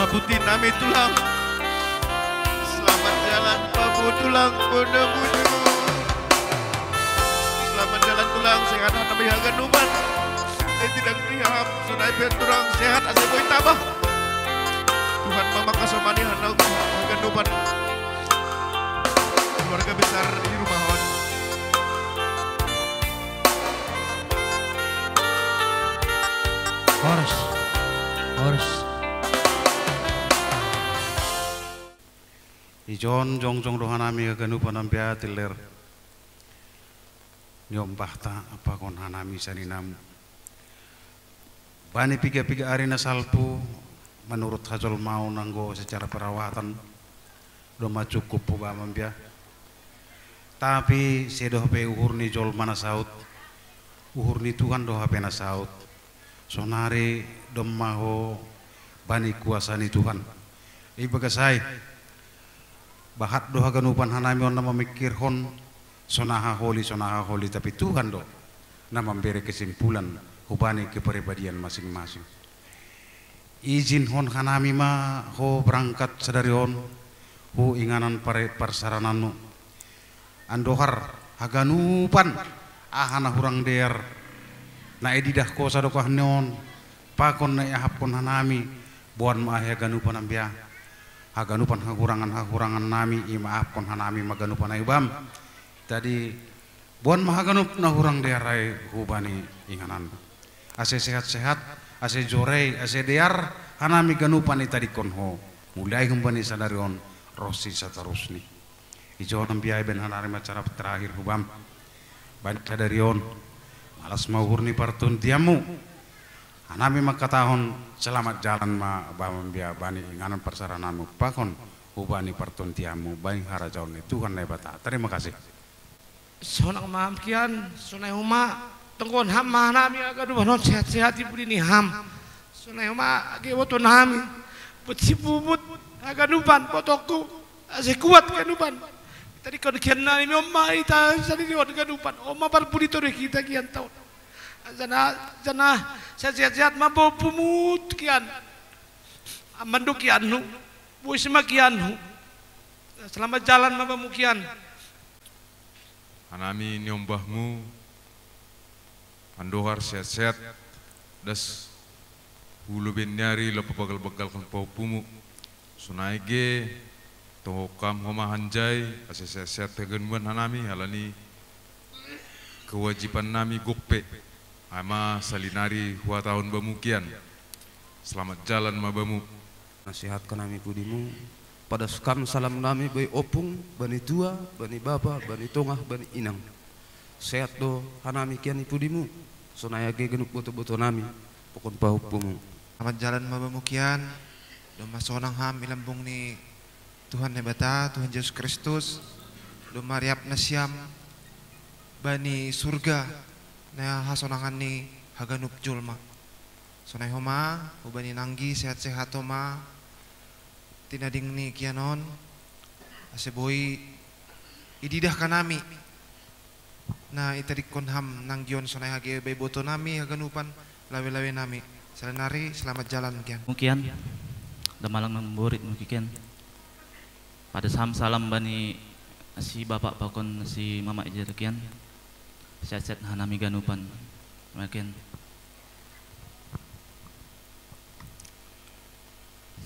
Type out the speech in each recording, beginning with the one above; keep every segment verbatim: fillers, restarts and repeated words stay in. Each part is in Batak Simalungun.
Ikuti nami tulang. Selamat jalan babu tulang, bondo budu. Selamat jalan tulang, sehat hati haganupan. Eh, tidak diharap, sonai pe tulang sehat, ase boi tabah. Tuhan mama kasomani hanau haganupan. Keluarga besar di rumah on. Horas. Horas. Ijon jongjong do hanami haganupan ampia tiller. Niombahta pakon hanami saninamu. Bani piga-piga ari na salpu, menurut hajolmaon anggo secara perawatan, domma cukup hubam ampia. Tapi sedo hape uhur ni jolma na saut, uhur ni Tuhan do hape na saut. Sonari domma ho bani kuasa ni Tuhan. Ibagas ai, bahat do haganupan hanami on na mamikirhon, sonaha holi, sonaha holi, tapi Tuhan do na mambere kesimpulan hubani kepribadian masing-masing. Izinhon hanami ma ho berangkat sadari on hu inganan pare-, parsarananmu. Andohar haganupan aha na hurang dear, na ididah ho sadokah ni on, pakon na iahapkon hanami, boan ma ai haganupan ampia. Haganupan hahurangan-hahurangan nami imaafkon hanami ma ganupan ai hubam. Jadi, boan ma haganup na hurang dear ai hubani inganan. Ase sehat-sehat, ase jorei, ase dear, hanami ganupan itadingkon ho. Mulai hubani sadari on, ronsi saterusni. Ijon ampia, ibaen hanami ma acara terakhir hubam. Bani sadari on, malas ma uhur ni partondianmu. Hanami mangkatahon, selamat jalan ma bam ampia bani inganan parsarananmu pakon hubani partondianmu, bani harajaon ni Tuhan Naibata. Terima kasih. Sonang ma ham kian, sonai homa, tonggohon ham ma hanami haganupan on sehat-sehat i pudi ni ham. Sonai homa age iboto nami, buat sipuput haganupan, botongku, ase kuat haganupan. Tadingkon kian nami on ma hita sadari on haganupan, on ma parpudi toru hita kian taon. Janah, janah, sehat-sehat ma bapumut kian. Aman do kianhu, bois ma kianhu. Selamat jalan ma bamu kian. Hanami niombahmu, andohar sehat-sehat, das hu lobeian ni ari laho pabagal-bagalhon pahompumu. Sonai age, tonggohon ham homa hanjai, ase sehat-sehat haganupan hanami, halani kewajiban nami gok pe. Ai ma salinari huhatahon bamu kian. Selamat jalan ma bamu. Nasihat hanami pudimu, padas kam salam nami bani ompung, bani tua, bani bapa, bani tongah, bani inang. Sehat do hanami kian i pudimu, sonai age ganup boto-boto nami, pakon pahompumu. Selamat jalan ma bamu kian, domma sonang ham i lambung ni Tuhan Naibata, Tuhan Jesus Kristus, domma riap nasiam bani surga, na hasonangan ni haganup jolma. Sonai homa, hubani nanggi sehat-sehat homa, tinading ni kian on, ase boi ididah hanami, na itadingkon ham nanggi on sonai age bani iboto nami haganupan, lawe-lawe nami. Salinari, selamat jalan kian. Mukian, damalang namborit mukian. Padas ham salam bani si bapa pakon si mama ija kian. Sehat-sehat hanami ganupan. Mukian.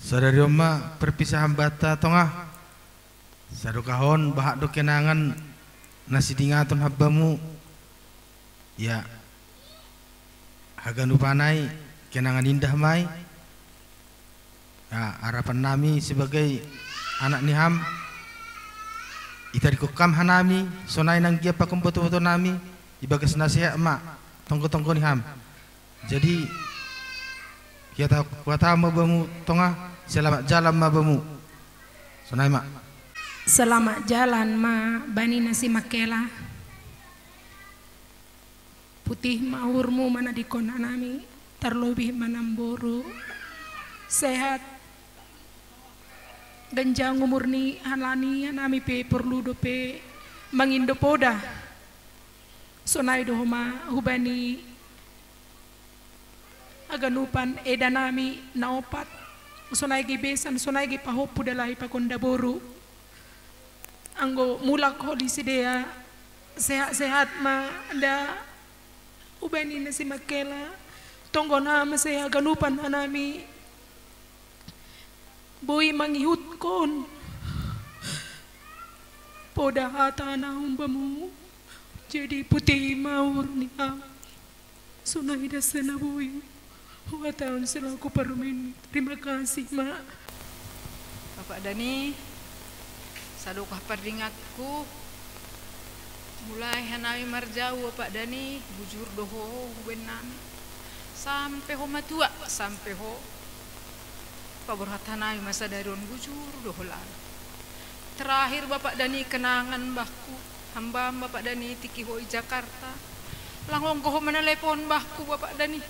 Sadari on ma perpisahan banta tongah. Sadokah on bahat do kenangan na sidingaton ham bamu. Ya, haganupan ai kenangan indah ma i. Ya, harapan nami sebagai anak ni ham, itadingkon kam hanami sonai nanggia pakon boto-boto nami, ibagas na sehat ma tonggo-tonggo ni ham. Jadi, huhatahon ma bamu tongah, selamat jalan ma bamu. Sonai ma. Selamat jalan ma bani na si Makela. Putih ma uhurmu manadingkon hanami, tarlobih ma namboru. Sehat. Ganjang umurni halani hanami pe porlu dope mangindo poda. Sonai do homa hubani haganupan eda nami na ompat. Sonai ge besan, sonai ge pahompu dalahi pakon daboru. Anggo mulak ho di sidea, sehat-sehat ma da ubaen na si Makela, tonggo na muse haganupan hanami boi mangihuthon poda hata na umbamu. Jadi putih ma uhur ni hami. Sonai da se na boi huhatahon selaku parumaen. Terima kasih, Mak. Bapak Dani, sadokah pardingatku, mulai hanami marjabu Bapak Dani, bujur do ho hubaen nami. Sampe ho matua, sampe ho paborhat hanami ma sadari on, bujur do ho lan. Terakhir Bapak Dani kenangan bakku, hambam Bapak Dani tingki ho i Jakarta. Lang onggo ho manalepon bakku Bapak Dani.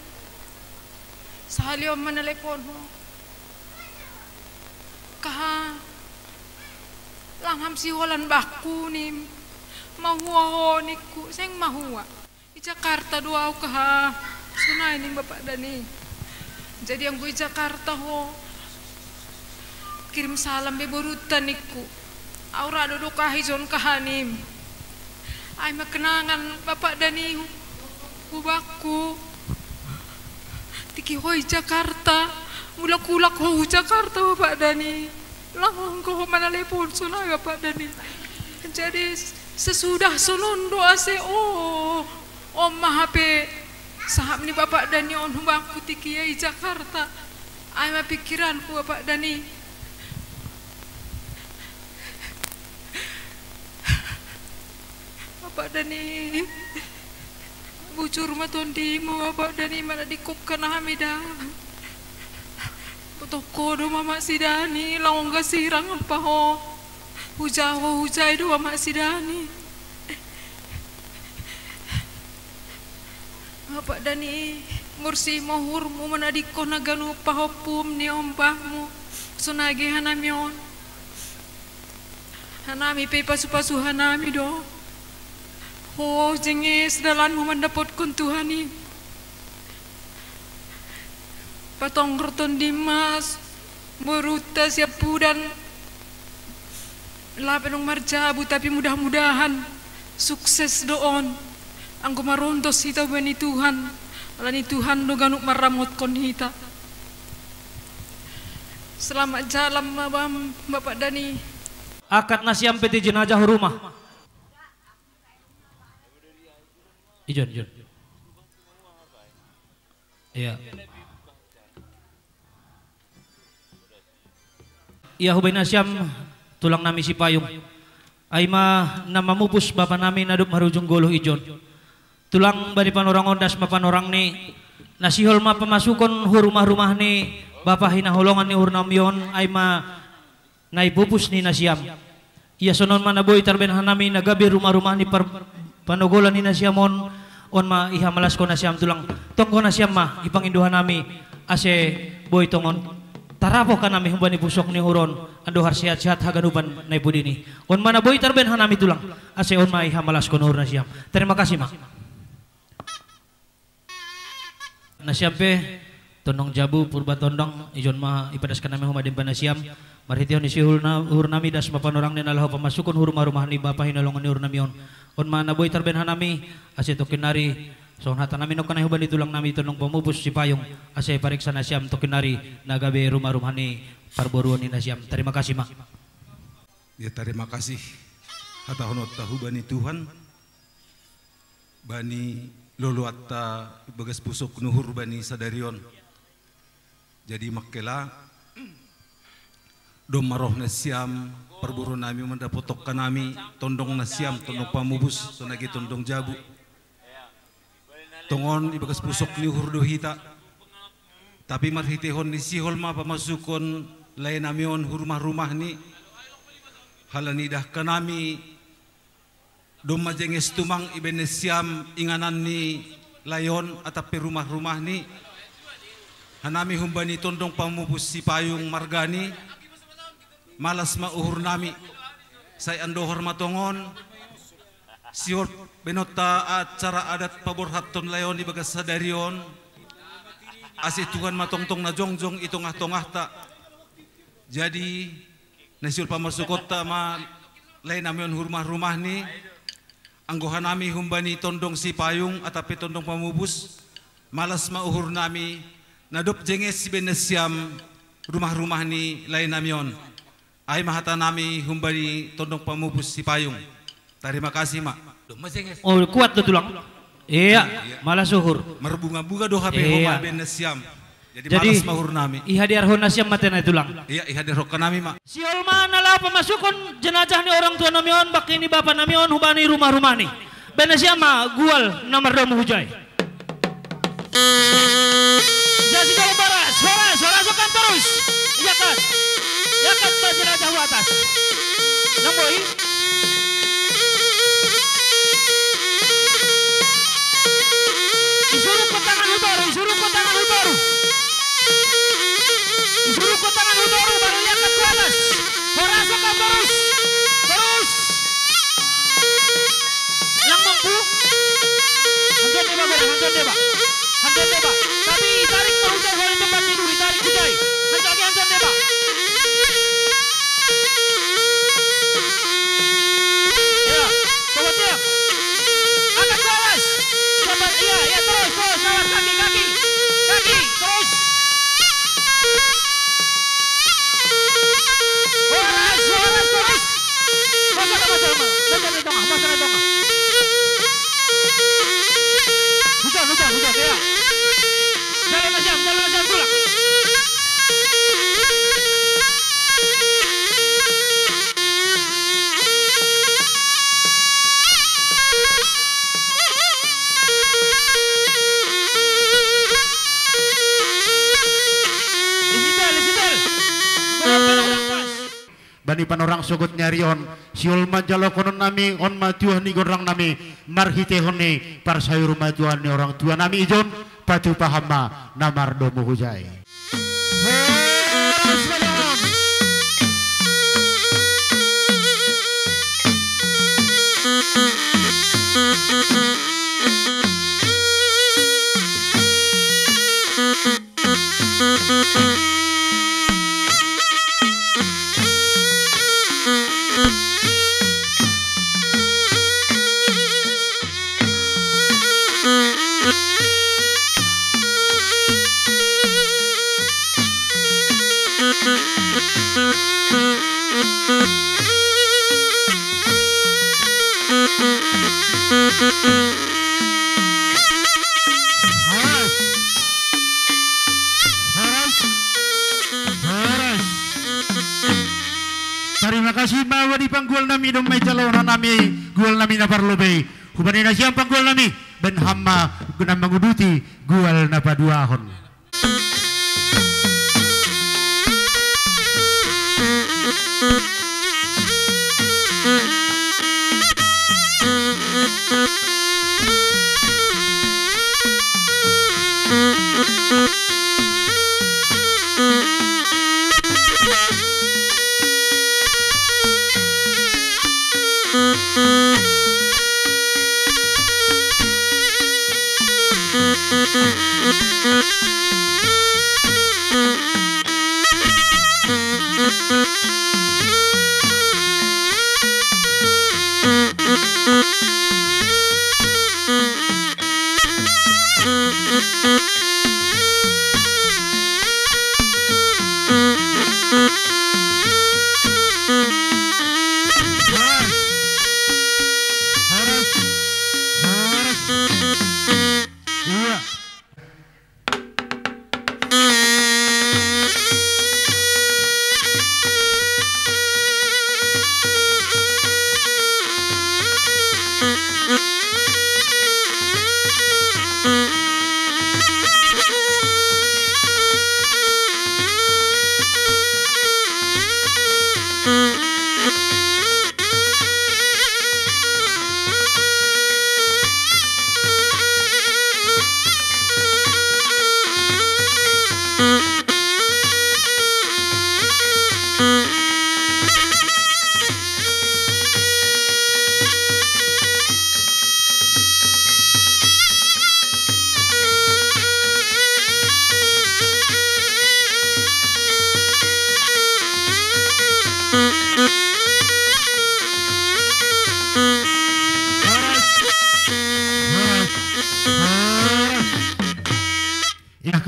Sahali on manalepon ho. Kaha, lang ham siholan bakku nim. Mahua ho ningku, seng mahua. I Jakarta do au kaha, sonai ning Bapak Dani. Jadi anggo i Jakarta ho, kirim salam be borunta ningku. Au ra do dokahi jon kaha nim. Ai ma kenangan Bapak Dani hu-, hubakku. Tingki ho i Jakarta, mulak-ulak ho hu Jakarta Bapak Dani. Lang onggo ho manalepon sonai Bapak Dani. Jadi sesudah sonon do ase, oh, on ma hape sahap ni Bapak Dani on hubakku tingki ia i Jakarta. Ai ma pikiranku Bapak Dani. Bapak Dani, bujur ma tondimu Bapak Dani, manadingkon hanami da. Botohon ho do ma Mak Sidani, lang ongga sirang ampa ho. Huja ho, hujai do ma Mak Sidani. Bapak Dani, mursi ma uhurmu manadingkon haganup pahompum ni ombahmu. Sonai ge hanami on. Hanami pe pasu-pasu hanami do. Ho jenges dalanmu mandapothon Tuhan i. Patonggor tondim ma borunta siampudan. Lape naung marjabu, tapi mudah-mudahan sukses do on. Anggo marondos hita hubani Tuhan, alani Tuhan do ganup marramothon hita. Selamat jalan ma bam, Bapak Dani. Angkat nasiam peti jenazah ho rumah. Ijon, ijon. Iya. Ia hubaen nasiam tulang nami Sipayung. Ai ma na mamupus bapa nami na dob marujung goluh ijon. Tulang, bani panorang on das ma panorang ni, na sihol ma pamasukon hu rumah-rumah ni bapa hinaholongan ni uhur nami on, ai ma na ipupus ni nasiam. Ia sonon ma na boi tarbaen hanami na gabe rumah-rumah ni par-, panogolan ni nasiam on, on ma ihamalaskon nasiam tulang. Tonggo nasiam ma ipangindo hanami, ase boi tongon tarapoh hanami humbani pusok ni uhur on, andohar sehat-sehat haganupan na i pudi ni. On ma na boi tarbaen hanami tulang, ase on ma ihamalaskon uhur nasiam. Terima kasih ma. Nasiam pe, tondong jabu Purba Tondong, ijon ma ipadaskan nami homa di umbahen nasiam, marhitehon ni sihol na uhur nami das ma panorang ni na laho pamasukon hu rumah-rumah ni bapa hinaholongan ni uhur nami on. On ma na boi tarbaen hanami, ase tongkin nari, songon hata nami nongkan ai hubani tulang nami tondong pamupus Sipayung, ase pareksa nasiam tongkin nari na gabe rumah-rumah ni parboruon ni nasiam. Terima kasih ma. Ya, terima kasih hatahononta hubani Tuhan. Bani loloanta ibagas pusok ni uhur bani sadari on. Jadi Mangkela, domma roh nasiam, parboru nami mandapothon hanami, tondong nasiam, tondong pamupus, sonai tondong jabu. Tongon ibagas pusok ni uhur do hita. Tapi marhitehon ni sihol ma pamasukon lae nami on hu rumah-rumah ni, halani dahkan nami domma jenges tumang ibaen nasiam inganan ni lae on atap pe rumah-rumah ni. Hanami humbani tondong pamupus Sipayung margani, malas ma uhur nami. Sai andohar ma tongon sihol baenonta acara adat paborhathon lae on ibagas sadari on, ase Tuhan ma tongtong na jongjong i tongah-tongahta. Jadi, na siul pamasukonta ma lae nami on hu rumah-rumahni, anggo hanami humbani tondong Sipayung atap pe tondong Pamupus, malas ma uhurnami, na dob jenges sibaen nasiam rumah-rumah ni lae nami on. Ai ma hatanami humbani tondong Pamupus Sipayung. Tarima kasih ma. Domma jenges. Oh, kuat do tulang. Iya, iya. Malas uhur. Marbunga-bunga do hape. Iya. Homa baen nasiam. Jadi, jadi malas ma uhurnami. Ihadirhon nasiam ma tena tulang. Iya, ihadirhon hanami ma. Siol ma na laho pamasukhon jenazah ni orang tua nami on, bangke ni bapa nami on, hubani rumah-rumah ni. Baen nasiam ma gual na mardomu hujai. Jasi tolong baras, horas, horas, okan torus. Iya kan? Iya kan, bajera jahu atas. Nang boi. Isuruk ko tangan hu toru, isuruk ko tangan hu toru. Isuruk ko tangan hu toru, baru iya kan ku atas. Horas, okan torus. Torus. Lang mampu. Hantuan deba, gora, hantuan deba. Hantuan deba. Tapi tarik ma hujai, kalau tempat tidur, tarik hujai. Hantuan lagi, hantuan deba. Ya, coba dia. Angkat ke atas. Coba, iya, iya, terus, terus, awas, kaki, kaki. Kaki, terus. Horas, horas, horas. Masuk, masuk, masuk. Masuk di tengah, masuk di tengah. Hujan, hujan, hujan, ya. Jalan aja, jalan aja, pulang. Isitel, isitel. Bani panorang sogot ni ari on, siol ma jalohonon nami on ma tuah ni gorang nami, marhitehon ni parsayur ma tuah ni orang tua nami ijon, patupa hamu ma na mardomu hujai. Horas. Horas. Horas. Tarima kasih ma di panggual nami, domma ijalo nami gual nami na parlobei. Hubani nasiam panggual nami, baen hamu ma na manguduti gual na paduahon.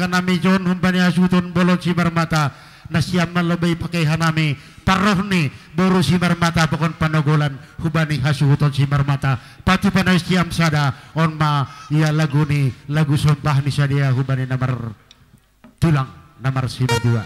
Kanami John humbani hasuhuton bolon Simarmata, nasiam ma lobi pakehanami, parrohni boru Simarmata pakon Panogolan, humbani hasuhuton Simarmata, patupa nasiam sada, on ma ia laguni, lagu sombah ni sadea humbani na mar tulang, na marsimatua.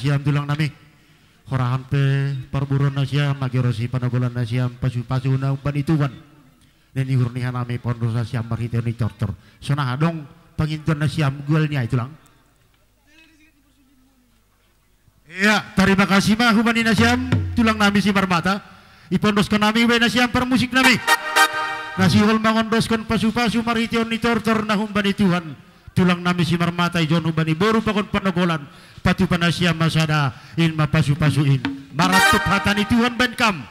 Siam tulang nami. Horahan pe parburuon nasiam, age ro si Panogolan nasiam, pasu-pasu na humbani Tuhan. Nini hurniha nami pondos nasiam marhite ni tortor. Sonaha dong pangintuan nasiam gual ni ai tulang. Ia, tarima kasih ma humbani nasiam, tulang nami Simarmata. Ipondoskon nami be nasiam parmusik nami. Na sihol mangondoskon pasu-pasu marhiteon ni tortor na humbani Tuhan. Tulang nami Simarmata ijon humbani boru pakon Panogolan. Patupa nasiam ma sada, in ma pasu-pasu in. Maratup hata ni Tuhan baen kam.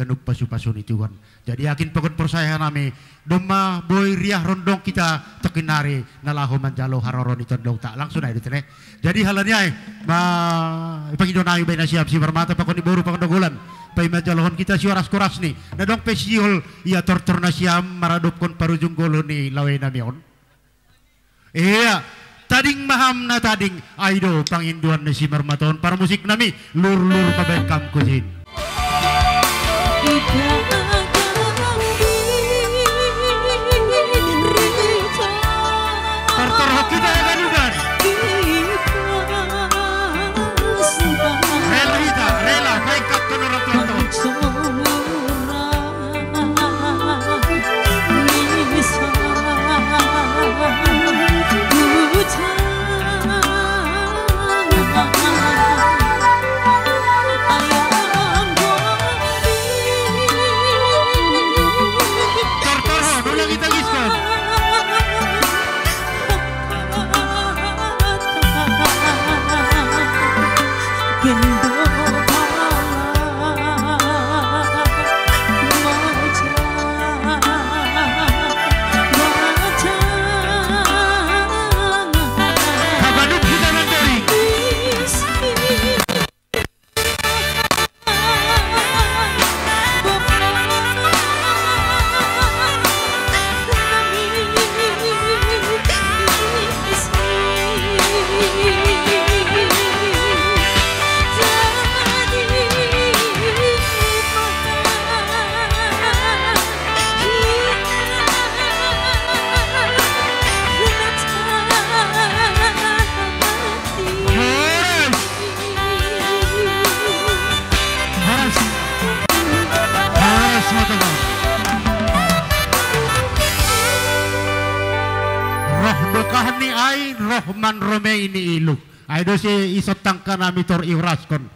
Nuppa supasu ni Tuhan. Jadi yakin pakon porsaya nami, domma boi riah rondong hita tokkinnari, na laho manjalo haroro ni tondongta. Langsung aja ditene. Jadi halani ai, ma, ipangido nami bai nasiam si Marmata pakon ni boru pakon dogolan. Pai manjalohon hita si oras-oras ni. Na dong pe sihol ia tortor nasiam maradopkon parujung golu ni lawe nami on. Ia, tading ma ham na tading, ai do pangindoan ni si Marmata on. Parmusik nami, lur-lur ma baen kam kusin. Tortor ho hita ya ganugan. Rela hita, rela, baen kam tu orang tua. Horas. Horas. Horas ma tu ho. Roh dokah ni ai, roh manromei ni ilu. Ai do si isot tangka nami tor iuraskon.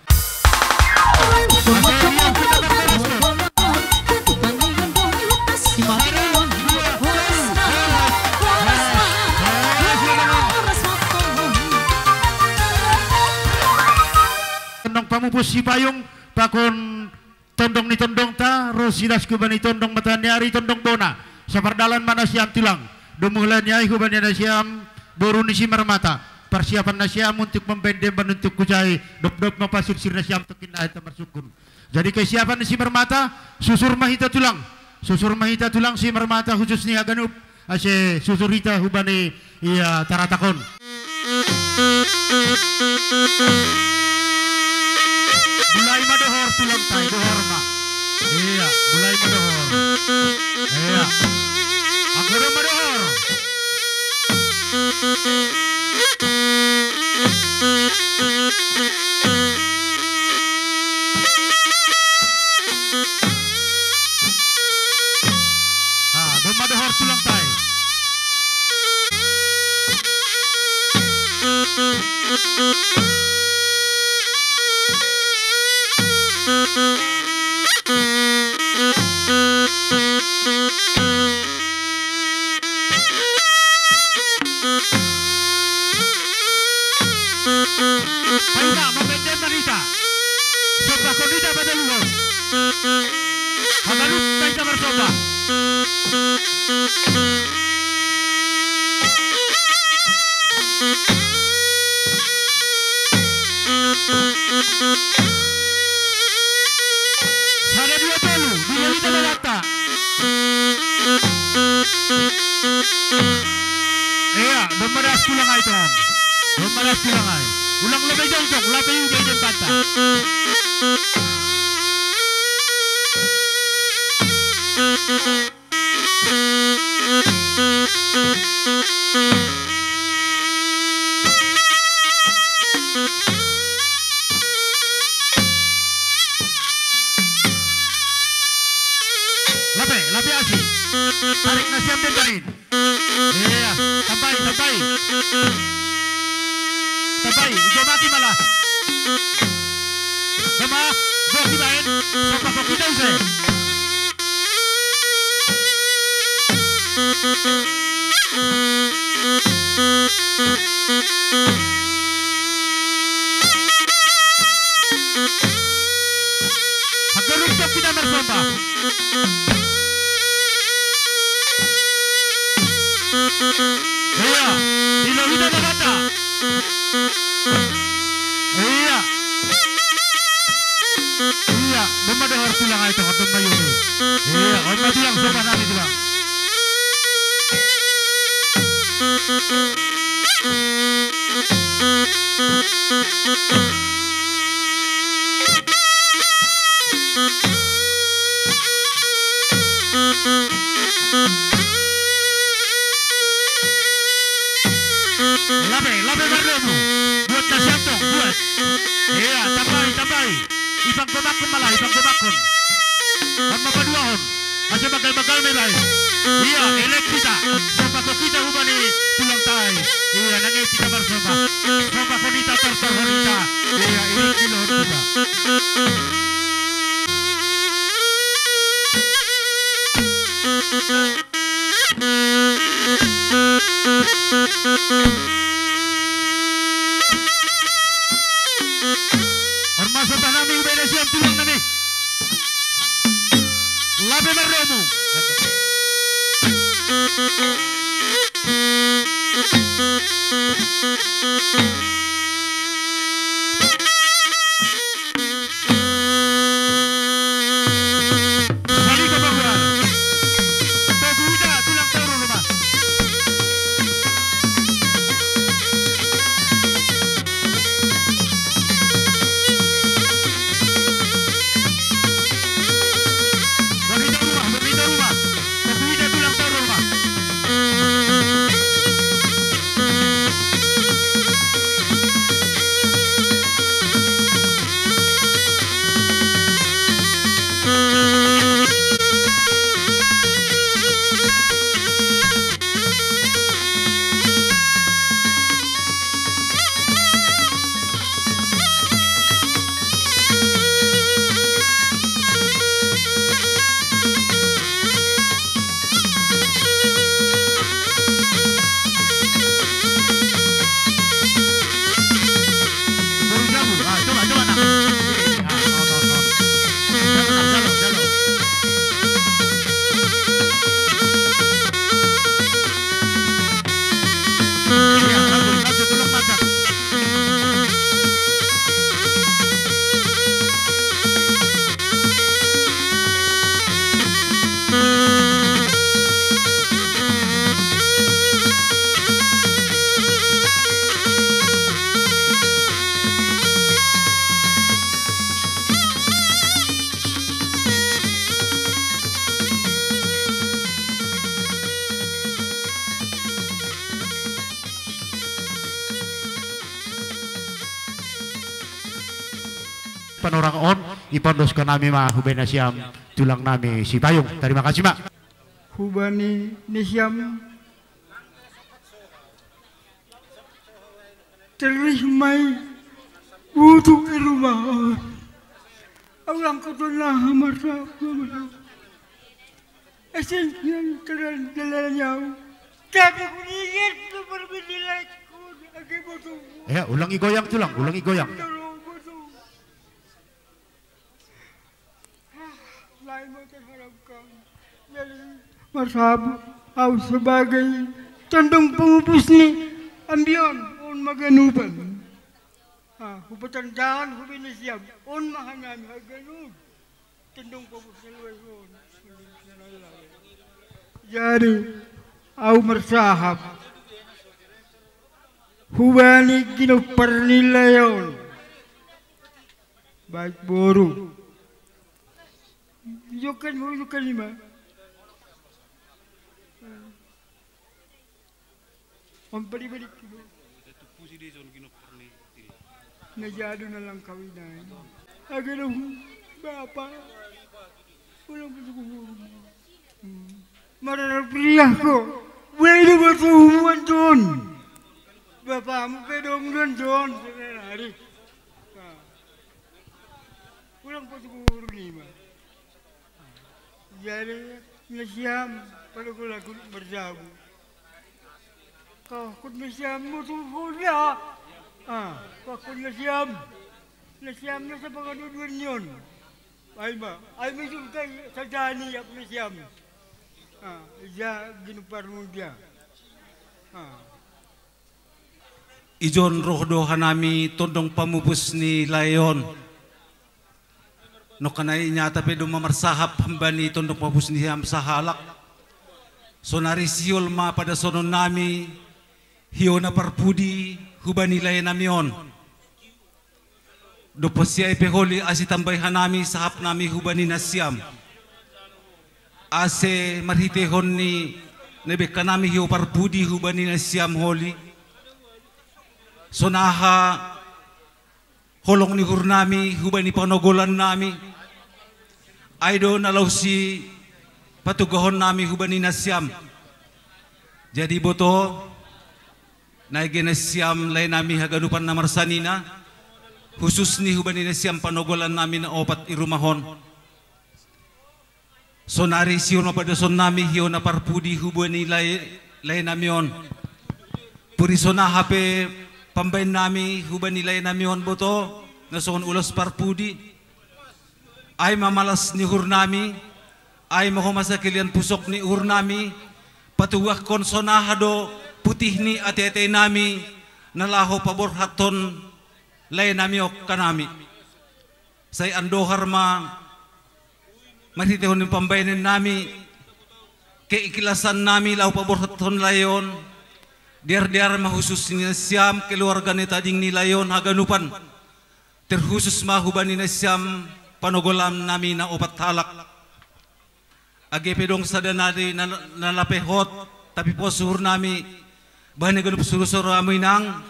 Tondong pamupus si payung, pakon tondong ni tondongta, ro si das hubani tondong mataniari, tondong bona. Sapardalan ma nasiam tulang. Domu halani ai hubani nasiam boru ni si Marmata. Persiapan nasiam untuk membaen demban untuk kucai, dop-dop ma pasursir nasiam tokkinnari ta marsungkun. Jadi kesiapan ni si Marmata, susur ma hita tulang. Susur ma hita tulang si Marmata khusus ni haganup. Ase susur hita hubani ia taratak on. Mulai ma dohor tulangta i, dohor ma. Ia, mulai ma dohor. Ia. Anggo do ma dohor. Ah, domma dohor tulangta i. Paita, mambaen demban hita. Sombahkon hita pataluhon. Haganup ma hita marsomba. Sada dua tolu, dua hita balanta. Ia, domma das tulang ai, Tom. Domma das tulang ai. Ulang lobi jongjong, lape uda i dembanta. Lape, lape asi. Tarik nasiam demban i. Ia, tambai, tambai. Tambai, ijomati ma lah. Doma, gok ibaen, sombahkon hita use. Haganup hita marsomba. Iya, di Lawita Nagata. Iya. Iya, belum ada orang tulang itu, orang tulang. Iya, orang tulang, sobat kami tulang. Labe, labe marremu. Buat kasiantong, buat. Iya, tambai, tambai. Ipanggomakon ma lae, ipanggomakon. Amma paduahon. Asa bagal-bagal ma i lae. Iya, elek hita. Somba ko hita hubani tulangta i. Iya, nang i hita marsomba. Somba ko hita, tortor ko hita. Iya, elek hita. Ormas apa nami ubay na siya ang tulong nami. Labi marremu. Saliga Banggar. Togu ita tulang tauru rumah. Bagi tauru rumah, bagi tauru rumah. Togu ita tulang tauru rumah. Baru jago. Ah, coba, coba, nak. Ah, no, no, no. Jalo, nak, jalo, jalo. Iya, bagus, bagus, tulung masak. Panorang on, ipandoskon nami ma hubani nasiam tulang nami Sipayung. Tarima kasih, Mak. Hubani nasiam terima i butuh i rumah. Ulang kutuna hamarta. Esin yang terang dalam nyau. Tapi kulihat tu berbeda lagi. Aku butuh. Ya, ulangi goyang tulang, ulangi goyang. Lain mau terharapkan. Jadi, marsahab, au sebagai tondong pamupus ni ambion, on ma ganupan. Ah, hupatandahon, hubani nasiam, on ma hanami haganup. Tondong pamupus ni luas on. Jadi, au marsahab. Hubani ginompar ni lae on. Baik boru. Ijokan, ijokan i ma. Om padi-padi. Na jadu na lang kawin ai. Agar bapa. Ulang padi-padi. Mararap riah ko. Wede batu humuan ton. Bapamu pe dong don don. Hari. Ulang padi-padi ni ma. Jadi nasiam, pala ko lagu marjabu. Kau kut nasiam mutu hoda. Ah, kau kut nasiam. Nasiam na sa pangaduduan nion. Ai ma, ai ma jum kai sajani ap ni siam. Ah, ja ginu parmundia. Ah. Ijon roh do hanami tondong pamupus ni lae on. Nokanai nyata pe do mamarsahap hambani tondong pamupus ni siam sahalak. Sonari sihol ma padasonon nami hiou na parpudi hubani lae nami on. Dob siai pe holi asi tambai hanami sahap nami hubani nasiam. Ase marhiteihon ni na bengka nami hiou parpudi hubani nasiam holi. Sonaha holong ni uhur nami hubani panogolan nami. Ai do na laho sipatugahon nami hubani nasiam. Jadi boto, na ige nasiam lae nami haganupan na marsanina, husus ni hubani nasiam panogolan nami na opat i rumah on. Sonari sihol ma padasonon nami hiou na parpudi hubani lae, lae nami on. Puri sonaha pe pambaen nami hubani lae nami on boto, na songon ulos parpudi. Ai ma malas ni uhur nami, ai ma homa sakalian pusok ni uhur nami, patugahkon sonaha do putih ni ateatei nami, na laho paborhathon lae nami on hanami. Sai andohar ma marhiteihon ni pambaenan nami, keikhlasan nami laho paborhathon lae on, deardear ma husus ni nasiam keluarga ni tading ni lae on haganupan. Terhusus ma hubani nasiam panogolan nami na opat halak. Age pe dong sada nari na, na lape hot, tapi pos uhur nami bahen ganup surusuruamu inang.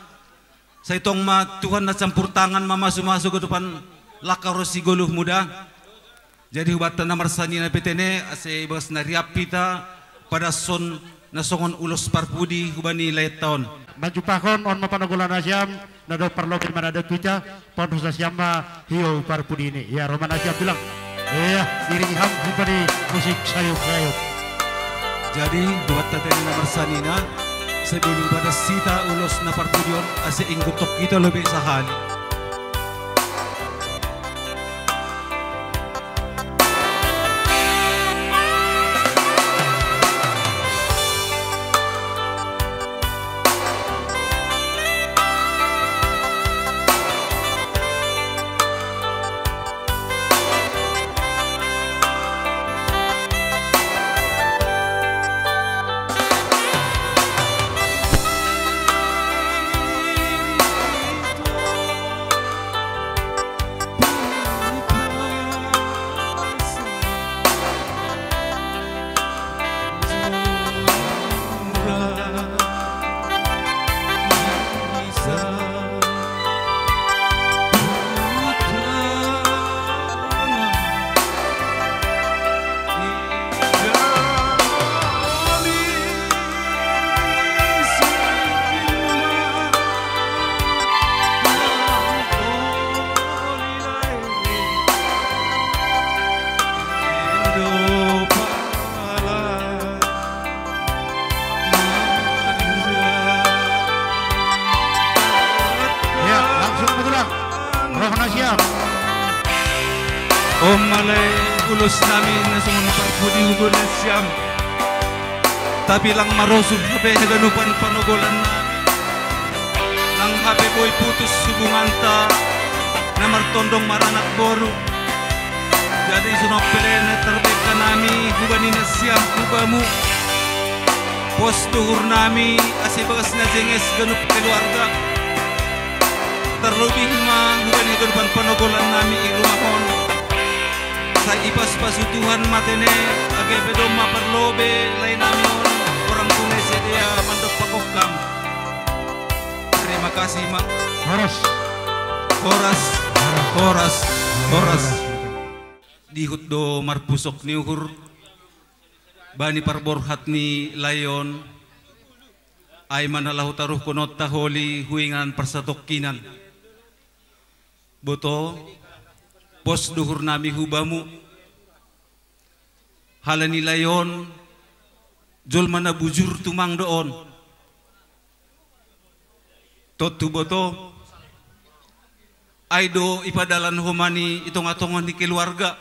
Sai tong ma Tuhan na campur tangan mamasumasu ganupan langka ro sigoluhmu da. Jadi hubanta na marsanina pe tene ase ibagas na riap hita padashon na songon ulos parpudi hubani laenta on. Manjumpahon on ma panogolan nasiam, na dob parlobi manadap hita, pos nasiam ma hiou parpudi ni. Ia ro ma nasiam bilang. Ia iringi ham hubani musik sayup-sayup. Jadi buat tata na marsanina, sebelum padas hita ulos na parpudi on ase ingkon tong hita lobi sahali. Ia, langsung ma tulang. Roh nasiam. Om alai ulos nami na songon parpudi hubani nasiam. Tapi lang marosuh hape haganupan panogolan nami. Lang hape boi putus hubunganta na martondong maranak boru. Jadi songon pele na tarbengka nami hubani nasiam hubamu. Pos do uhur nami ase bagas na jenges ganup keluarga. Tarlobi ma hubani ganupan panogolan nami i rumah on. Sai ipasupasu Tuhan ma tene, age pe domma parlobe lae nami on, orang tunai sedea mandok pakokkam. Terima kasih ma. Horas. Horas. Horas. Horas. Dihut do marpusok ni uhur bani parborhat ni lae on. Ai ma na laho taruhkononta holi huinganan parsatongkinan. Boto, pos do uhur nami hubamu. Halani lae on jolma na bujur tumang do on. Tontu boto. Ai do ipadalan ho ma i i tongah-tongah ni keluarga,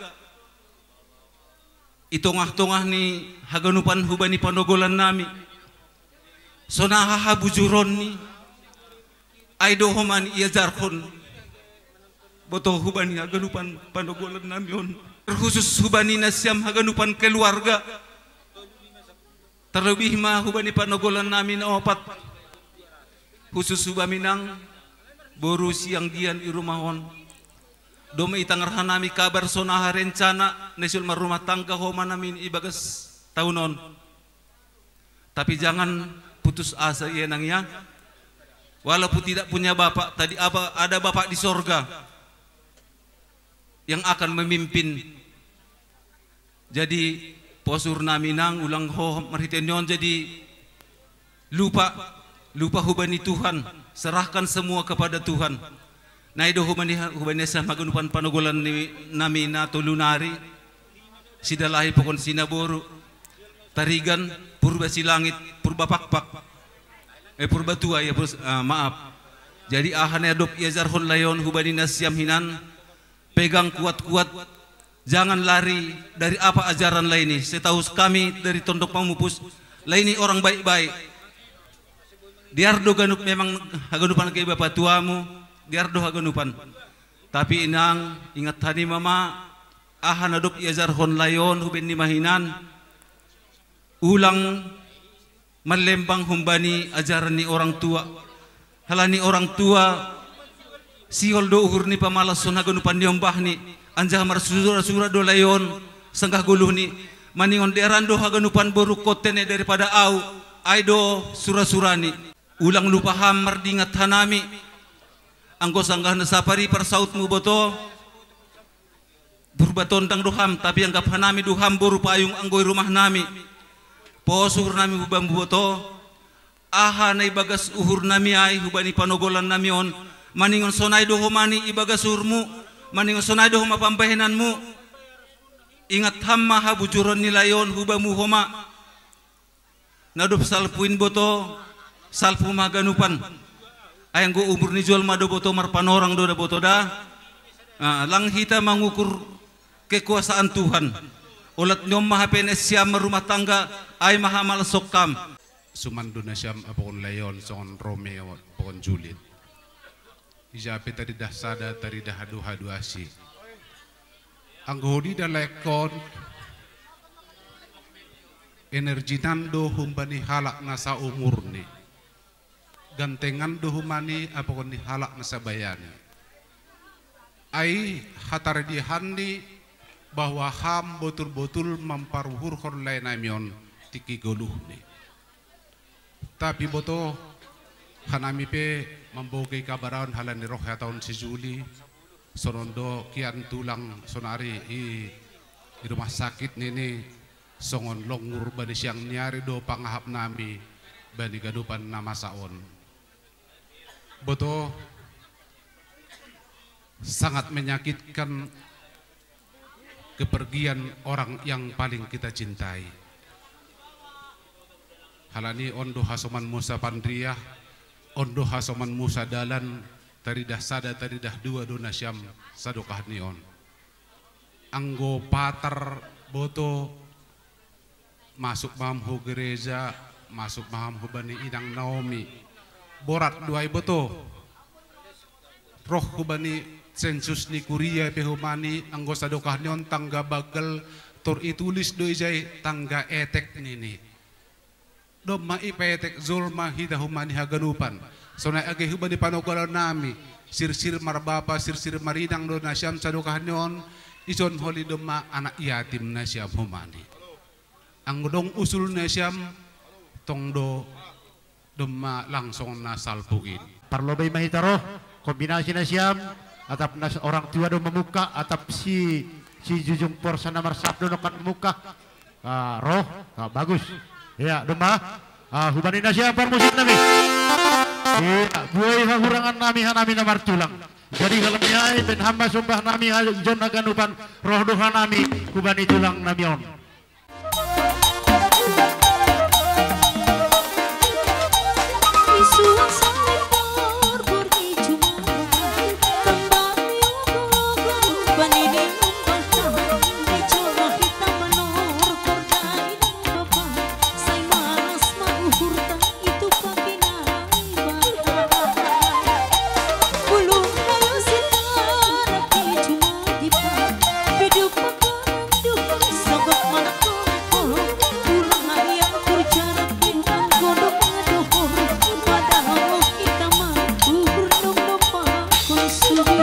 i tongah-tongah ni haganupan hubani panogolan nami. Sonaha habujuronni, ai do ho ma i iajarhon, boto, hubani haganupan panogolan nami on. Terkhusus hubani nasiam haganupan keluarga. Terlebih ma hubani panogolan nami na opat. Khusus hubami nang boru si Anggian i rumah on. Doma itangar hanami kabar sonaha rencana na sihol marrumah tangga homa nami ibagas tahun on. Tapi jangan putus asa ya nang ya. Walaupun tidak punya bapak, tadi apa, ada bapak di sorga yang akan memimpin. Jadi, pos uhur nami nang, ulang ho marhitei ni on, jadi lupa, lupa hubani Tuhan, serahkan semua kepada Tuhan. Na i do hubani, hubani nasiam haganupan panogolan ni nami na tolu nari, Sidalahi, Pokon Sinaboru, Tarigan, Purba Silangit, Purba Pakpak, eh, Purba Tua ya, Pur-, ah, maaf. Jadi aha na dob iajarhon lae on hubani nasiam hinan, pegang kuat-kuat, jangan lari dari apa ajaran lae i. Setahu kami dari Tondok Pamupus, lae i orang baik-baik. Dear do ganup memang haganupan ke bapa tuamu, dear do haganupan. Tapi inang, ingat hanima ma, aha na dob iajarhon lae on hubani nami hinan, ulang marlembang humbani ajaran ni orang tua. Halani orang tua, sihol do uhur ni pamalashon haganupan ni ombah ni, anjaha marsura-sura do lae on, sanggah goluh ni, maningon dearan do haganupan boru kontene daripada au, ai do sura-sura ni. Ulang lupa ham mardingat hanami, anggo sanggah na sapari parsautmu boto, Purba Tondang do ham, tapi anggap hanami do ham boru payung anggo i rumah nami. Pos uhur nami bamu boto, aha na ibagas uhur nami ai hubani panogolan nami on, maningon sonai do homa i ibagas uhurmu, maningon sonai do homa pambahenanmu. Ingat ham ma habujuron ni lae on hubamu homa. Na dob salpu in boto, salpu ma haganupan. Ai anggo umur ni jolma do boto marpanorang do da boto da. Ah, lang hita mangukur kekuasaan Tuhan. Olat ni on ma hape nasiam marrumah tangga, ai ma hamalashon ham. Suman do nasiam apokon lae on songon Romeo apokon Juliet. Ija pe taridah sada, taridah dua, dua si. Anggo hudida laengkon, energinan do humbani halak na saumurni. Gantengan do hubani apokon ni halak na sabayani. Ai hataridahanni bahwa ham botul-botul mamparuhurhon lae nami on tingki goluhni. Tapi boto, hanami pe mambogei kabar on halani roh hata on si Juli, sonon do kian tulang sonari i, i rumah sakit nini, songon longur bani siang ni ari do pangahap nami bani ganupan na masa on. Boto, sangat menyakitkan kepergian orang yang paling kita cintai. Halani on do hasoman musa panriah, on do hasoman musa dalan, taridah sada, taridah dua do nasiam sadokah ni on. Anggo patar boto, masuk ma ham hu gereja, masuk ma ham hubani inang Naomi. Borat do ai boto. Roh hubani sensus ni kuria pe hubani anggo sadokah ni on tangga banggal tor itulis do ijai tangga etek nini. Domma ipaetek jolma hita hubani haganupan. Sonai age hubani panogolan nami, sirsir marbapa, sirsir marinang do nasiam sadokah ni on, ison holi domma anak yatim nasiam hubani. Anggo dong usul nasiam, tong do domma langsung na salpu in. Parlobei ma hita roh, kombinasi nasiam, atap nas orang tua do mamungka, atap si, si jujung porsa na marsap do nongkan mamungka. Ah, roh, ah, bagus. Ya, domma, ah, hubani nasiam parmusik nami. Iya, buai hahurangan nami hanami na martulang. Jadi halani ai, baen ham ma sombah nami, ha, jon haganupan roh do hanami, hubani tulang nami on. Subi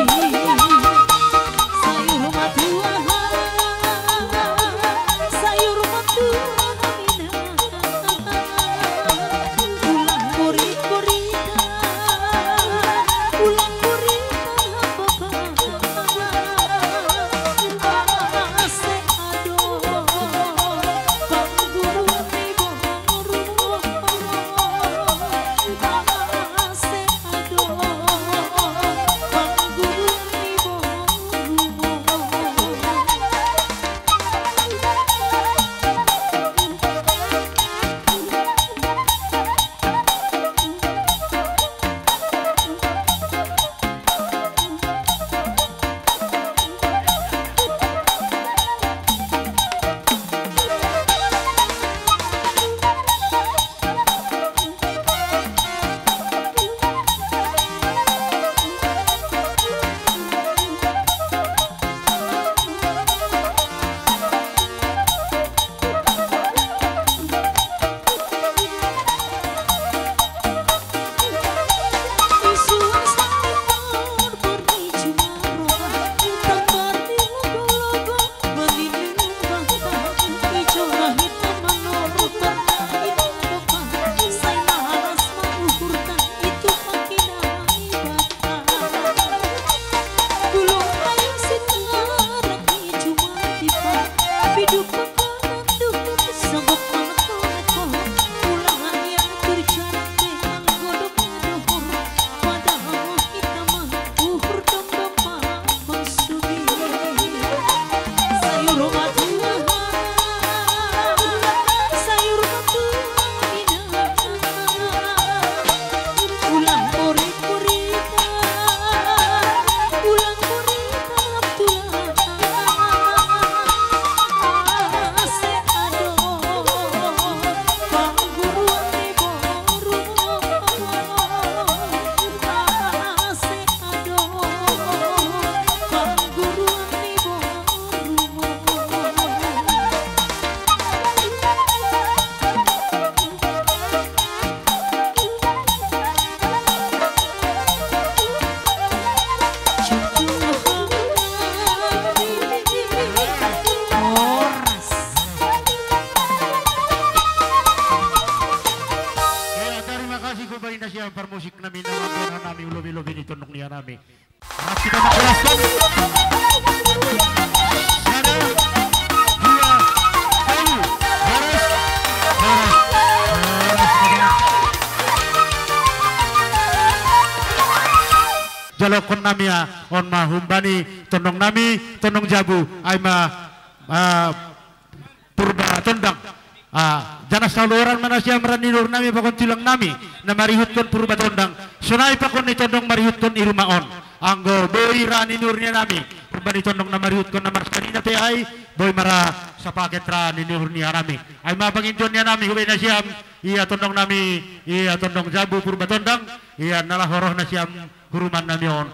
sayur matuahan, sayur matuahan, ulang buri-buritan, ulang buritan, bapak ase ado, pangguru ni boru. Terima kasih kepada nasi yang parmusik nami, nama nami, ulobi-lobi ni tondong ni nami. Kita makraskan. Sana, dua, telu. Horas, horas, horas. Jalokon nami ya, on ma humbani tondong nami, tondong jabu, ai ma, ah, Purba Tondang. Ah, janah saluran ma nasiam ra ni nurni nami pakon tulang nami, na marihutkon Purba Tondang. Sonai pakon ni tondong marihutkon i rumah on. Anggo boi ra ni nurni nami, Purba ni tondong na marihutkon na marsanina pe ai, boi ma ra sapaket ra ni nurni nami. Ai ma panginjoan ni nami hubai nasiam, ia tondong nami, ia tondong jabu Purba Tondang, ia na laho roh nasiam huruman nami on.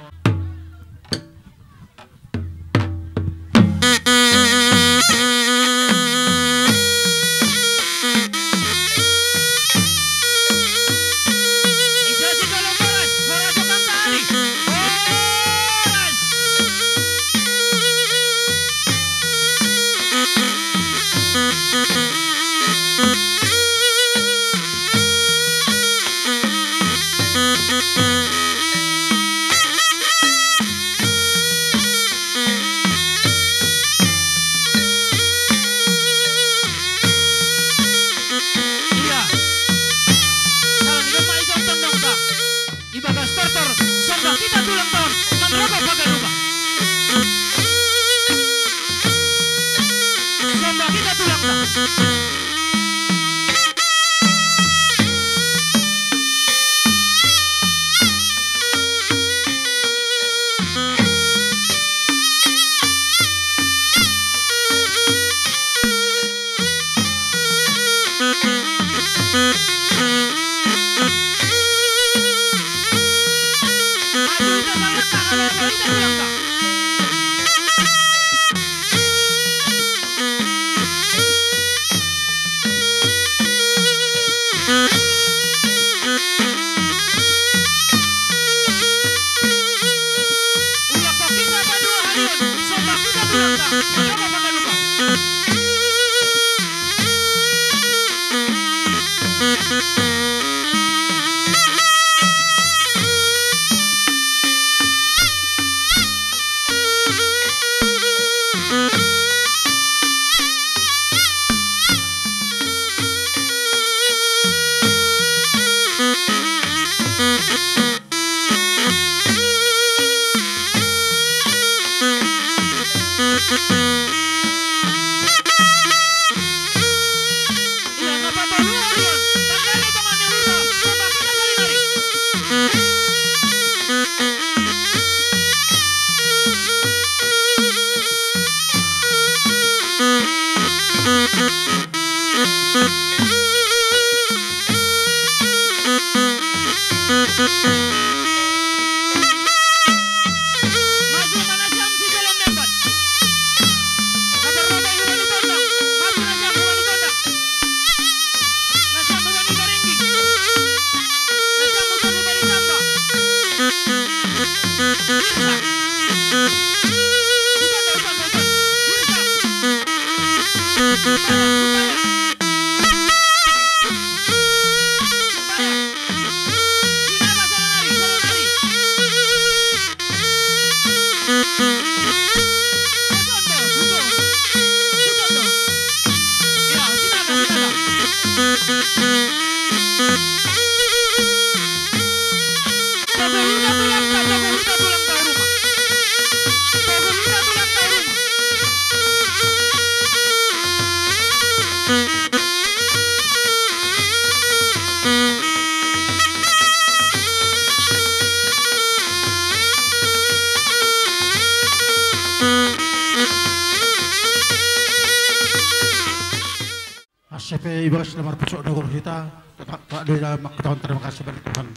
Asa pe ibagas na marpusok na guru hita, tetap tak ada mak ketahuan, terima kasih bagi Tuhan.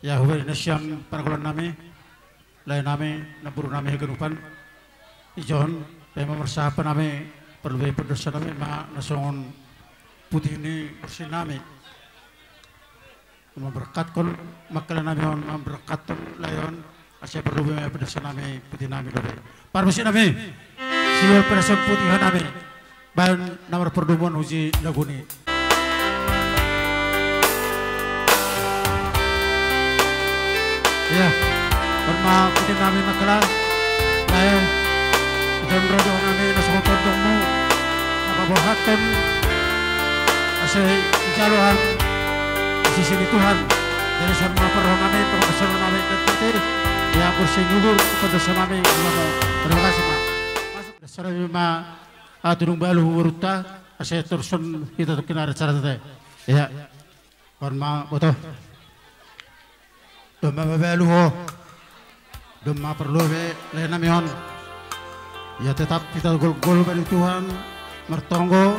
Ya, hubari nasiam pargaulan nami, lae nami, naburu nami haganupan. Ijon, pe mamarsahapan nami, perlu be perdosa nami, ma nasongon putih ni bersih nami. Memberkatkon, mangkala nami on memberkatkon lae on, asa perlu be perdosa nami, putih nami dope. Parmusik nami, siol perdosa putih nami. Baen na marpardumuan uji lagu ni. Iya, on ma putih nami mangkala, lae, ijon rodo nami na songon tondongmu, na paborhathon, asa ijalo hami, di sisi ni Tuhan. Jadi songon ma parroha nami, pangkasona nami, dan putih, ya, bersih ngubur, perdosa nami, ngubur. Terima kasih, Pak. Masuk, dasar ma, ah, tudung balu, urutta, asa torus on hita tongkin ari acara tete. Iya. On ma boto. Domma mabalu ho. Domma parlu be lae nami on. Ya tetap hita golgol bani Tuhan. Martonggo.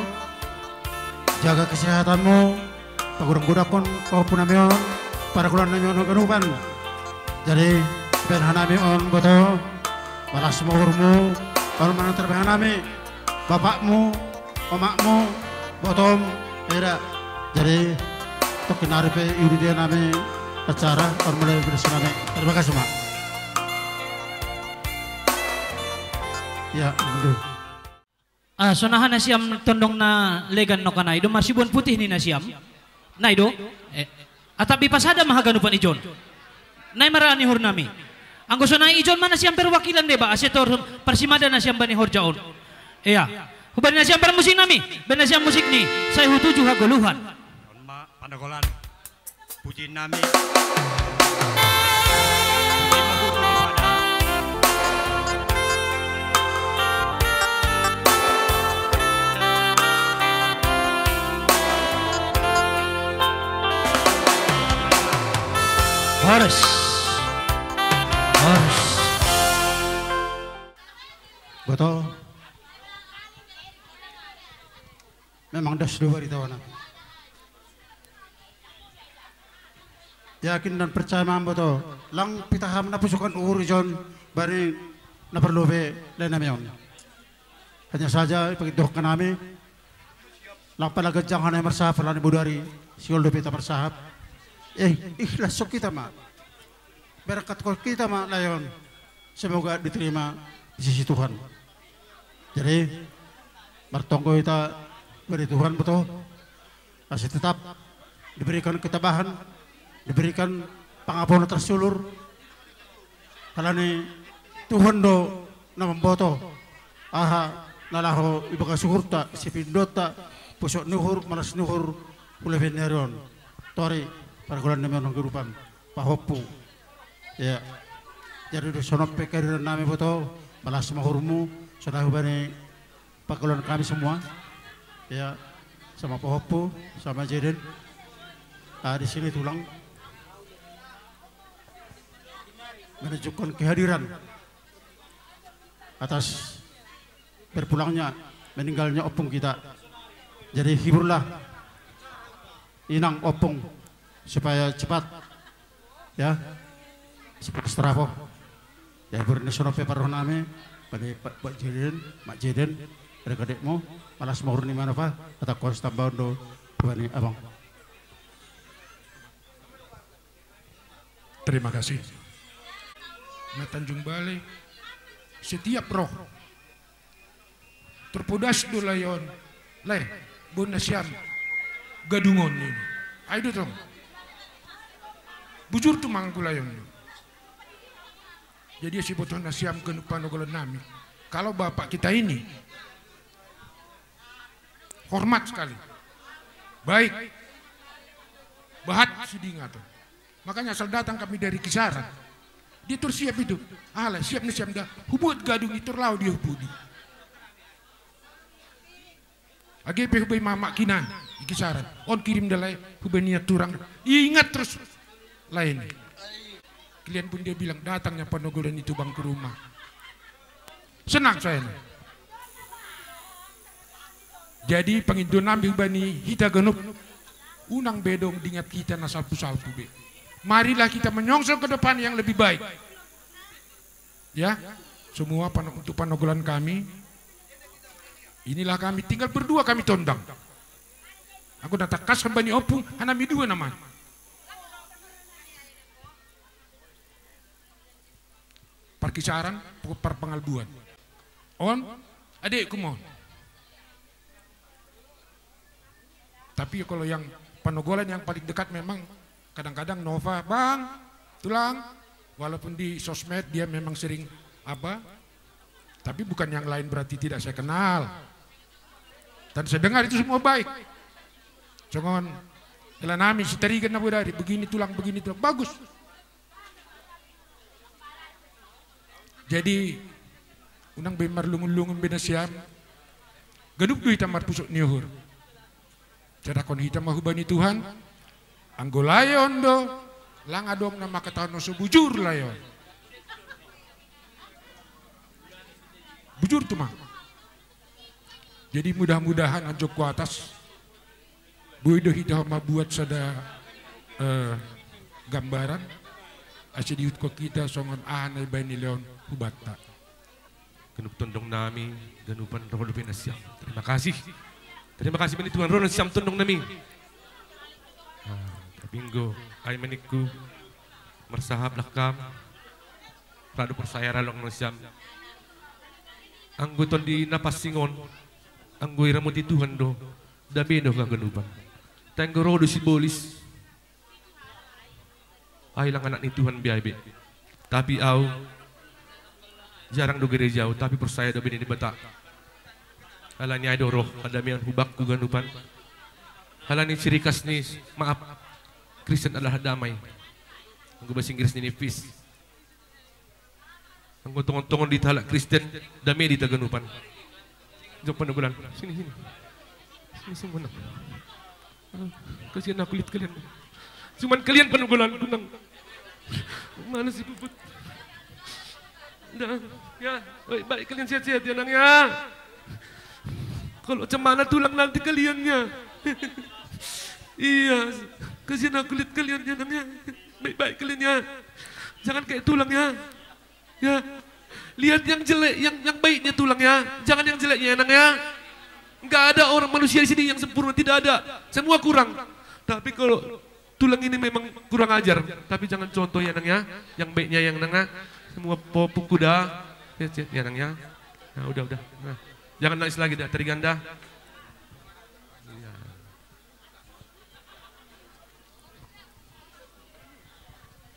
Jaga kesehatanmu. Pagudang-gudanghon pahompu nami on. Pargaulan nami on haganupan. Jadi, baen hanami on boto. Malas ma uhurmu. On ma na tarbaen hanami. Bapakmu, omakmu, botom, eda. Jadi, tongkin ari pe iuruti nami acara, on mulai beres nami. Terima kasih, Mak. Ya, aduh. Ah, sonaha nasiam tondong na legan nokana i, do marsibuan putih ni nasiam. Nai do? Eh, atap dipasada ma haganupan ijon. Nai ma ra ni uhur nami. Anggo sonai ijon ma nasiam perwakilan deba, asa tor parsimada nasiam bani horja on. Iya. Hubani nasiam parmusik nami, baen nasiam musik ni, sai hutuju hagoluhan. On ma panagolan. Puji nami. Horas. Horas. Boto. Memang das do barita on. Yakin dan percaya ma boto. Lang pitaham na pusukan uhur ijon bani na parlu be lae nami on. Hanya saja ipagiddohon nami. Lang pala ganjang hana marsahap, halani bodari siol dope ta marsahap. Eh, ikhlas so hita ma. Berkat ko hita ma lae on. Semoga diterima di sisi Tuhan. Jadi, martonggo hita bani Tuhan boto. Asa tetap diberikan ketabahan, diberikan pangampun tersulur. Halani Tuhan do na mamboto aha na laho ibagas uhurta, sipindonta, pusok ni uhur, malas ni uhur, hulehon ni ari on. Tori, pargaulan nami on haganupan. Pahompu. Ya. Jadi do sonon pe kehadiran nami boto, Palas mahurmu, sudah hubani pakaluan kami semua. Ya, sama Pak Hopo, sama Jaden. Ah, di sini tulang menunjukkan kehadiran atas berpulangnya, meninggalnya opung kita. Jadi hiburlah inang opung supaya cepat, ya, cepat strafo. Ya, hibur ini sono pe paroh nami, pada Pak, Pak Jeden, Mak Jeden, pada kadekmu, malas mau ni mana, Pak? Kata konstan baundo, bani abang. Terima kasih. Na Tanjung Balai, setiap roh terpodas do layon. Lai, bon nasiam gadungon ini. Ai do tong. Bujur tu mangku layon. Jadi sibotoh nasiam ganup panogolan nami. Kalau bapak kita ini hormat sekali. Baik. Bahat sidingato. Makanya asal datang kami dari Kisaran. Dia terus siap itu. Alah, siap ni siap dah. Hubuat gadung itu lalu dia hubudi. Age pe hubai mamak kinan di Kisaran. On kirim dalai hubai niat turang. Ingat terus lain. Kalian pun dia bilang datangnya panogolan itu bang ke rumah. Senang saya nih. Jadi pangindonan bani hita ganup unang bedong dingat kita na salpu-salpu be. Marilah kita menyongsong ke depan yang lebih baik. Ya, semua pan untuk panogolan kami. Inilah kami tinggal berdua kami tondang. Aku datang kasar bani opung, hanami dua nama. Parkisaran, parpangalbuan. On, adikku mon. Tapi kalau yang panogolan yang paling dekat memang kadang-kadang Nova, bang, tulang, walaupun di sosmed dia memang sering apa, tapi bukan yang lain berarti tidak saya kenal. Dan saya dengar itu semua baik. Congon, elanami si Tarigan Nabodari, begini tulang, begini tulang, bagus. Jadi unang be marlungun-lungun be nasiam. Ganup do hita marpusuk ni uhur. Serahkon hita ma hubani Tuhan. Anggo layon do, lang adong na mangkatahon so bujur layon. Bujur tu ma. Jadi mudah-mudahan anjok ku atas boi do hita mabuat sada eh, gambaran asa diihutkon hita songon aha na ibaen ni layon hubanta. Ganup tondong nami, ganupan roh dope nasiam. Terima kasih. Terima kasih bani Tuhan roh nasiam tondong nami. Ah, tapi anggo ai maningku marsahap lah kam. Radu porsaya ralong nasiam. Anggo tondi na pansing on, anggo iramoti Tuhan do, dame do haganupan. Tanggo roh do sibolis. Ai lang anak ni Tuhan be ai be. Tapi au jarang do gereja au, tapi porsaya do bini Debata. Alani ai do roh hadameon hubakku ganupan. Alani ciri khas ni, maaf, Kristen adalah damai. Anggo bahasa Inggris ni peace. Anggo tongon-tongon di halak Kristen, dame di taganupan. Jok panogolan. Sini, sini. Sini semua. Aduh, kasihan aku lihat kalian. Cuman kalian panogolan kunang. Mana si Puput? Dah, ya, baik-baik kalian sehat-sehat ya nang ya. Kalau cemana tulang nanti kalian ya. Iya, kasihan aku lihat kalian ya nang ya. Baik-baik kalian ya. Jangan kayak tulang ya. Ya. Lihat yang jelek, yang yang baiknya tulang ya. Jangan yang jeleknya ya nang ya. Nggak ada orang manusia di sini yang sempurna, tidak ada. Semua kurang. Tapi kalau tulang ini memang kurang ajar, tapi jangan contoh ya nang ya. Yang baiknya yang nang ya. Semua popuk kuda. Ya, ya, ya nang ya. Nah, udah udah. Nah, jangan nangis lagi dah, Teriganda. Iya.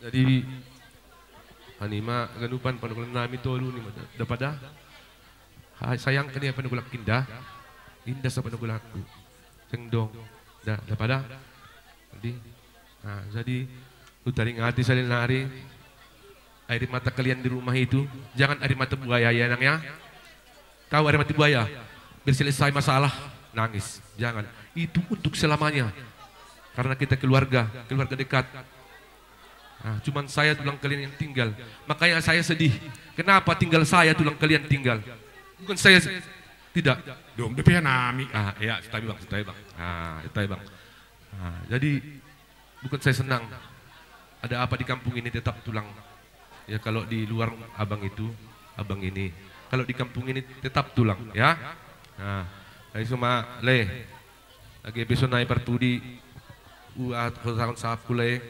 Jadi hanima ganupan panogolan nami tolu ni ma da pada. Sayang kania panogolan indah. Indah sa panogolanku. Seng dong. Da da pada. Jadi nah, jadi utaringati sali nari. Air mata kalian di rumah itu, jangan air mata buaya ya, Nang, ya. Tahu air mata buaya? Biar selesai masalah, nangis. Jangan. Itu untuk selamanya. Karena kita keluarga, keluarga dekat. Nah, cuman saya tulang kalian yang tinggal. Makanya saya sedih. Kenapa tinggal saya tulang kalian tinggal? Bukan saya se-, tidak. Dong, dia punya nami. Ah, ya, santai, Bang, santai, Bang. Ah, santai, Bang. Ah, jadi bukan saya senang. Ada apa di kampung ini tetap tulang. Ya, kalau di luar abang itu, abang ini. Kalau di kampung ini tetap tulang, ya. Nah, dari semua le. Lagi besok naik perpudi. Uat, kalau tahun sapu le.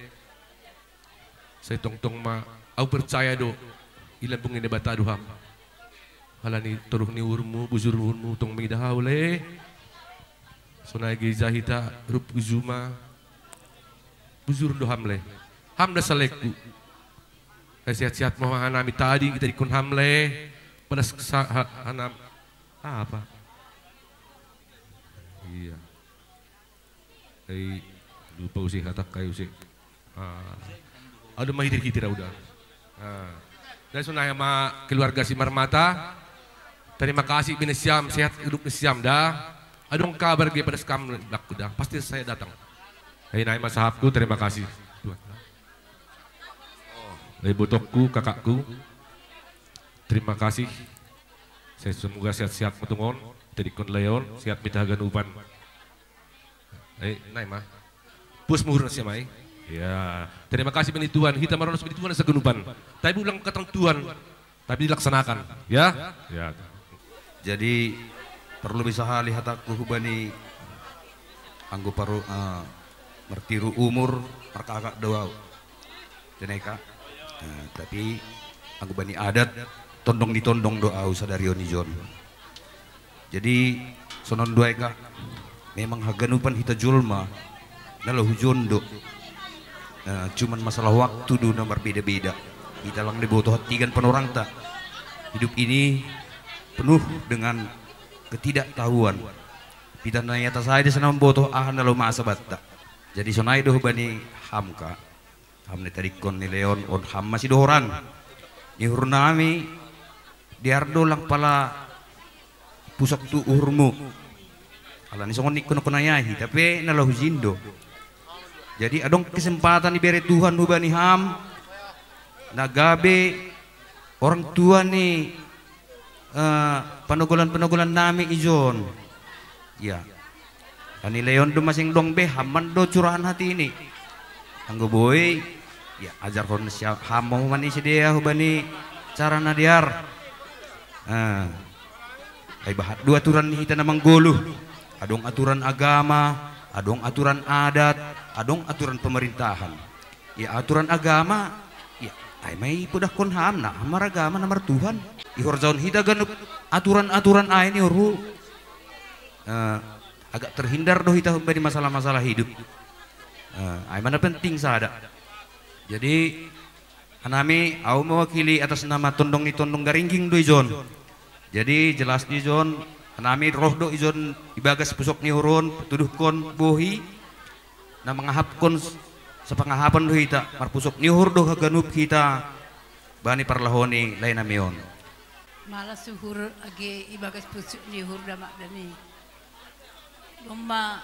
Saya tongtong ma, au percaya do. Ilan pun ini bata duham. Halani toruh ni urmu, bujur urmu, tong mida hau le. Sonai gereja hita, rup ujuma. Bujur do ham le. Ham da salekku. Eh, sehat-sehat mau hanami tadi, kita dikon ham le. Pada sa-, ha-, hanam. Apa? Iya. Eh, lupa usi, hatak kai usi. Ah. Aduh, mah hitir-hitir udah. Ah. Dan sunah sama keluarga si Marmata. Terima kasih bini siam, sehat hidup ni siam dah. Adong kabar gue pada sekam laku dah. Pasti saya datang. Hei, naik mas sahabku, terima kasih. Tuhan. Hei, botokku, kakakku. Terima kasih. Saya semoga sehat-sehat metungon. Tadi kon leon, sehat mita haganupan. Eh, naik mah. Pus muhur nasi mai. Ya, terima kasih bini Tuhan. Kita maronos bini Tuhan segenupan. Tapi ulang kata Tuhan, tapi dilaksanakan, ya. Ya. Jadi perlu bisa hali hataku hubani anggo paru, eh, mertiru umur markakak doau. Teneka. Nah, tapi anggo bani adat tondong di tondong do au sadari on ijon. Jadi sonon do ai ka, memang haganupan hita jolma na laho hujon do. Nah, cuman masalah waktu do na marbeda-beda. Hita lang diboto hatigan panorangta. Hidup ini penuh dengan ketidaktahuan. Hita na i atas ai desa na mamboto aha na laho masa batta. Jadi sonai do hubani ham ka. Ham ni tadingkon ni leon on ham masidohoran. Ni uhurnami diar do lang pala pusok tu uhurmu. Alani songon ningkon kon ayai hita pe na laho hujindo. Jadi adong kesempatan ibere Tuhan hubani ham na gabe orang tua ni eh, panogolan-panogolan nami ijon. Ya. Ani leon do masing dong be, haman do curahan hati ini. Anggo boi, ya, ajarhon siap hamo mani sidea hubani cara na diar. Eh, ai bahat do aturan ni hita na manggoluh. Adong aturan agama, adong aturan adat, adong aturan pemerintahan. Ya, aturan agama, ya, ai mai pudahkon ham na maragama na martuhan. Ihorjaon hita ganup aturan-aturan ai ni uhur. Eh, agak terhindar do hita dari masalah-masalah hidup. Eh, ai mana penting sada. Jadi hanami au mewakili atas nama tondong ni tondong garingging do ijon. Jadi jelas di ijon hanami roh do ijon ibagas pusok ni uhur on tuduhkon bohi. Na mangahapkon s-, sapangahapan do hita, marpusok ni uhur do haganup hita bani parlahoni lae nami on. Mala suhur age ibagas pusok ni uhur damak dami. Domma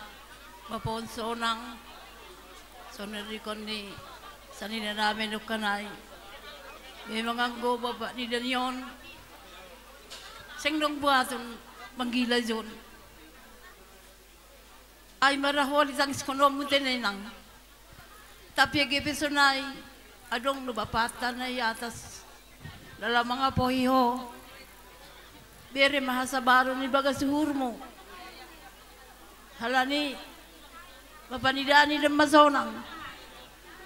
bapon sonang, sonari konni sanina nami nukkanai. Memang anggo bapak ni danion, seng dong buaton manggila jon. Ai maraholi tangis konomu tenenang. Tapi age pe sonai adong do bapata na i atas. Dalam mangapohi ho. Bere ma hasabaron ibagas uhurmu. Halani bapa ni dani dem masonang.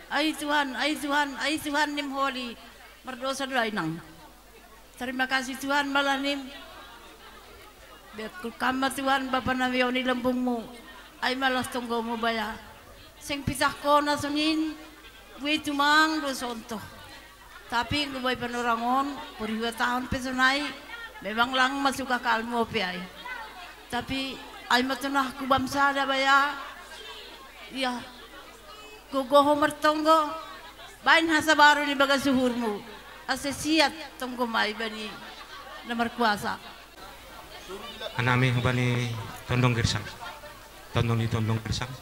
Ai Tuhan, ai Tuhan, ai Tuhan nim holi. Mardosa do ai nang. Terima kasih Tuhan malah nim. Biar kulkamma Tuhan bapa na meoni lembungmu. Ai malah tonggomu baya. Seng pisah kona sonin. Gue tumang do sontoh. Tapi gue bai panorangon. Puri dua tahun pe sonai. Memang lang masuk akalmu ope ai. Tapi ai matunah ku bamsada baya. Iya. Gogoho martonggo, baen hasabaron ibagas uhurmu. Ase siat tonggo ma ibani na markuasa. Hanami hubani tondong gersang. Tondong ni tondong gersang.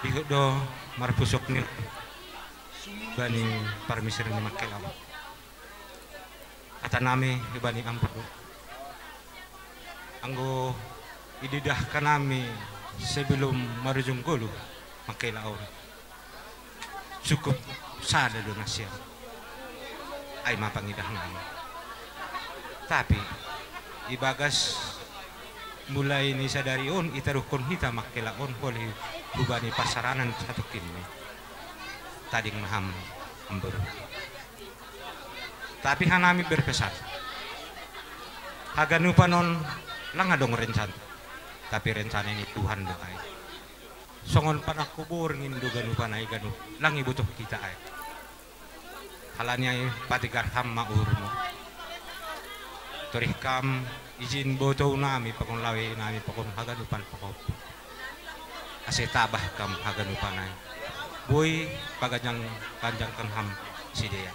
Dihut do marpusok ni bani parmisir ni Makkela on. Hatanami hubani ampu. Anggo ididahkanami sebelum marujung golu Makkela on. Cukup sada do nasiam. Ai ma pangidahnami. Tapi ibagas mulai ni sadari on itaruhkon hita Makkela on holi hubani parseranan satungkinni. Tading ma ham amboru. Tapi hanami berpesan. Haganupan on lang adong rencana. Tapi rencana ni Tuhan do ai. Songon panangko borngin do ganupan ai ganup lang ibotoh hita ai. Halani ai patigar ham ma uhurmu. Torih kam ijin botounami pakon lawenami pakon haganupan pakon. Ase tabah kam haganupan ai. Boi paganjang-ganjangkon ham sidea.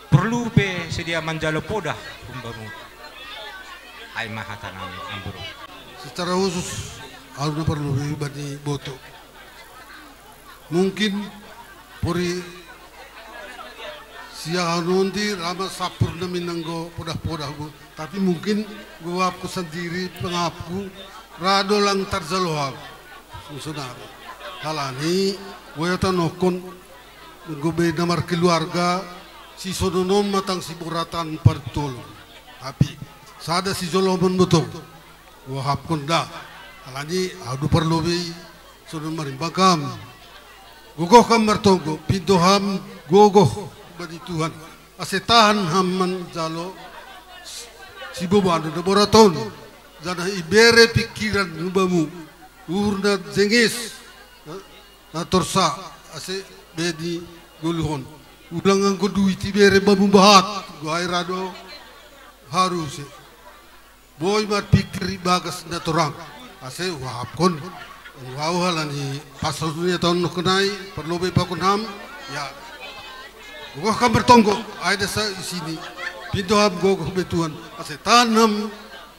Porlu pe sidea manjalo podah umbamu. Ai ma hatanami amboru. Secara khusus ahu na porlu pe bani boto. Mungkin pori siahanon di rama sapur na minanggo podah-podah gu. Tapi mungkin gu apku sandiri pengapku rado lang tarjalo hal. Sunsunari. Halani waya tanokon. Gobe na markeluarga, sisodonon matang siboratan partolu. Tapi sada sijolomon botong. Wahapkon da. Alani adu parlobei sonon marimbangkam. Gogoh kam martonggo, pinto ham gogoh bani Tuhan. Ase tahan ham manjalo siboban da boraton. Janah ibere pikiran hubamu. Uhurna jengis. Na torsa ase bedi goluhon. Ulang anggo duit ibere bamu bahat, goai rado haruse. Boi marpikir ibagas na torang. Ase uhahapkon. Uhahu halani pasal dunia tahun nuh kenai, perlu be pakon ham, ya. Gua kan bertonggo, ai desa isini. Pintu ham gogoh betuan. Ase tanam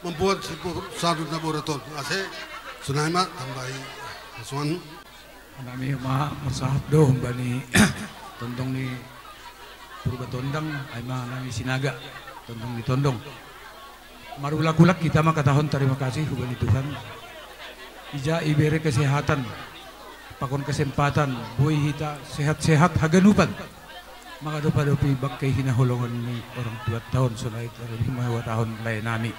membuat si sadu na boraton. Ase sunai ma tambahi hasuan. Hanami ma marsahat do humbani tondong ni Purba Tondang, ai ma hanami Sinaga, tondong ni tondong. Marulak-ulak hita ma katahon tarima kasih humbani Tuhan. Ija ibere kesehatan, pakon kesempatan, boi hita sehat-sehat haganupan. Mangadopi-adopi bangke hinaholongan ni orang tua tahun sonai terlebih mawa tahun laenami.